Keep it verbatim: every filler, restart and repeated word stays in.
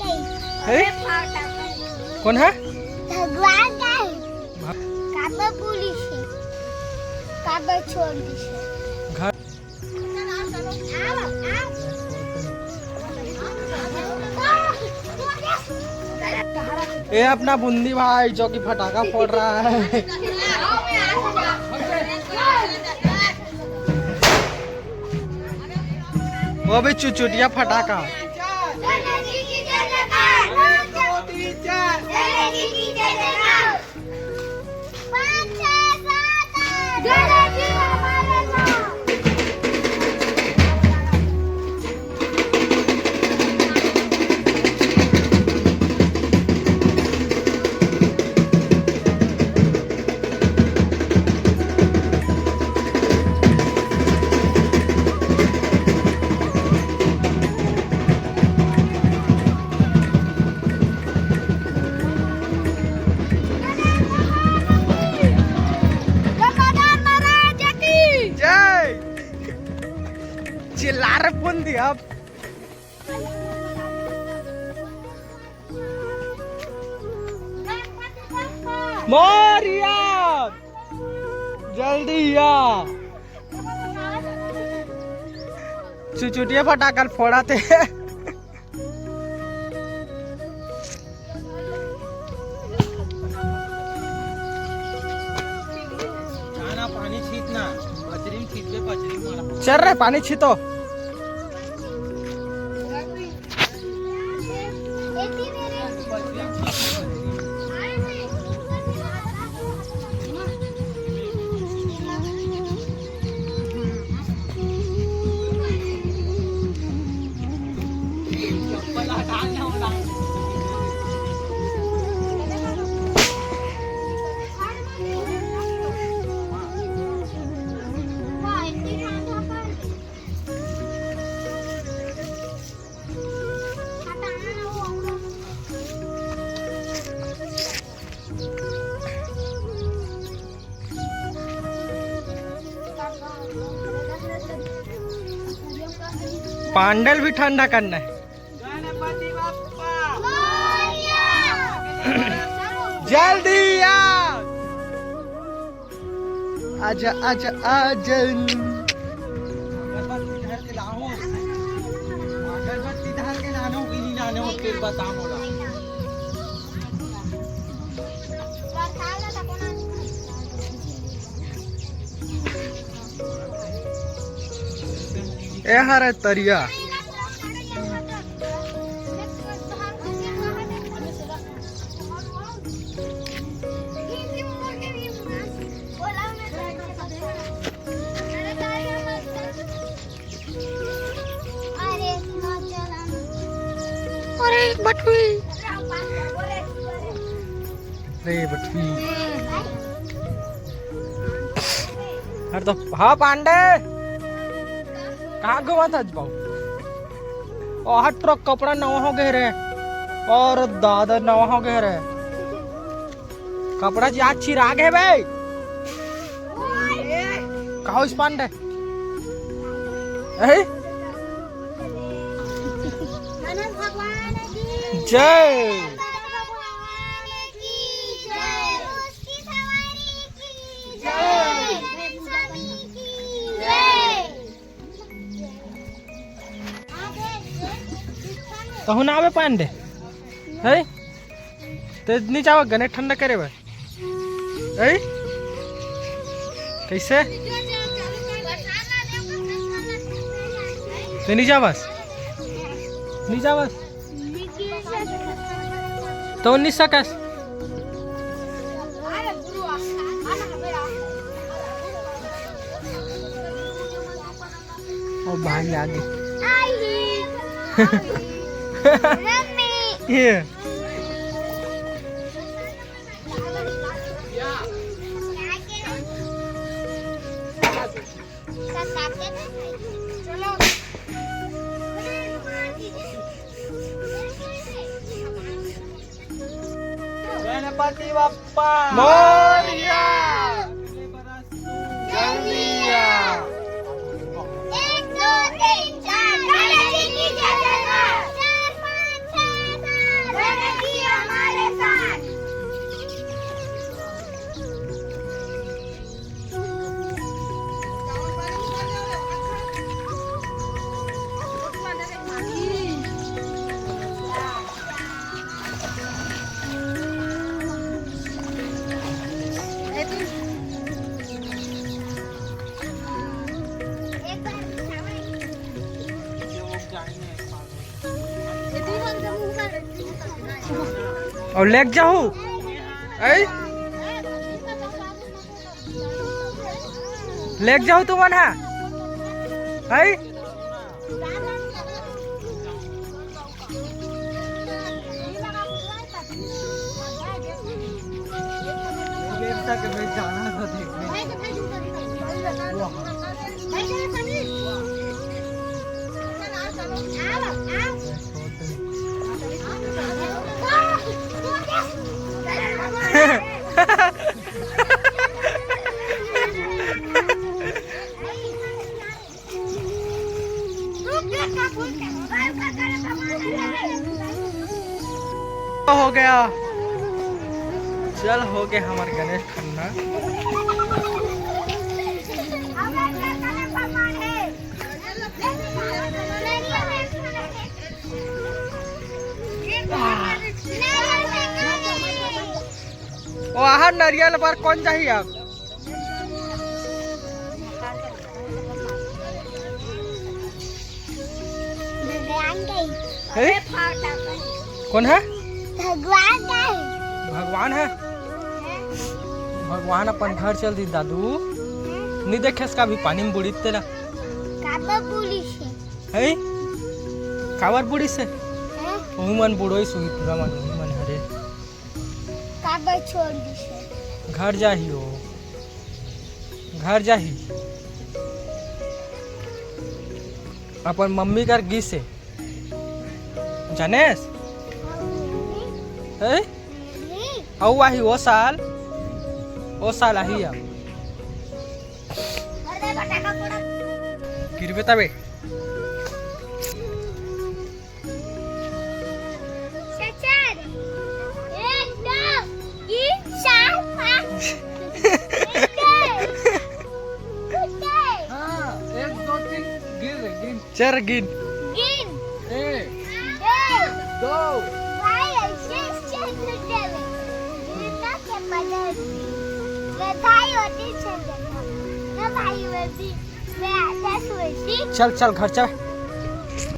हे? कोन हे? भगवान का हे। भा- काबर पुलिस हे? काबर छोड़ दिस हे? घर। ए अपना बूंदी भाई जो कि फटाका फोड़ रहा है। वो भी चुचुटिया फटाका। जय। चिल्ला रे पुंदी अब। मोरिया, जल्दी आ। चुचुटिया फटाकन फोड़त हे। जाना पानी छीतना, पचरी में छीतबे, पचरी में मारा। चल रे, पानी छीतो। पांडल भी ठंडा करना है। जल्दी आ। आजा, आजा, आजा। अगरबत्ती धर के लाओ। अगरबत्ती धर के लानो कि नहीं लानो, फिर बता मोला। ए हरे तरिया। अरे बटुई। रे बटुई। अरे तो हाँ पांडे, कहाँ घूमत हस बाऊ? ओह ट्रक कपड़ा नवा हो गे रे। और दादा नवा हो गे रे। कपड़ा जी आज चिरा गे बे। कहो इस पांडे। ए? जय। कहूँ ना आवे पांडे, है? ते नहीं जावा गने ठंडा करे बा, है? कैसे? ते नहीं जावस, नहीं जावस। तो नहीं सकस। ओ भाई आगे। मम्मी। ये। गणपति बप्पा मोरया। जल्दी आ। एक, दो, तीन, चार, गणेश जी की जय जयकार। चार, पाँच, छः, सात। अउ लेग जाहू, ऐ? लेग जाहू तुमन हा, ऐ? हो गया, चल हो गया हमार गणेश खन्ना। ओ, आहा नरियल बर कौन जाही अब? भगवान गई। हे? कौन है? भगवान गई। भगवान है? भगवान अपन घर चल दी दादू। नहीं देखे इसका अभी पानी में बुड़ी तेला। काबर बुड़ी से? हे? काबर बुड़ी से? हैं? ओहू मन बुड़ोई सुही पूरा मन, ओहू मन हरे। काबर छोड़ दिस? घर जाही ओ, घर जाही। अपन मम्मी कर गिस हे, जानेस? हैं? अउ आही ओ साल, ओ साल आही अब। गिरबे तबे। चार, एक, दो, तीन, चार, पाँच। हाँ, एक, दो, तीन, गिन रे, गिन। चार गिन। गिन। एक, एक, दो। भाई, ऐसे, ऐसे गिन दे। गिनना के पता नहीं। मैं भाई होती चल जाता। मैं भाई होती, मैं आधा सोती। चल, चल, घर चल।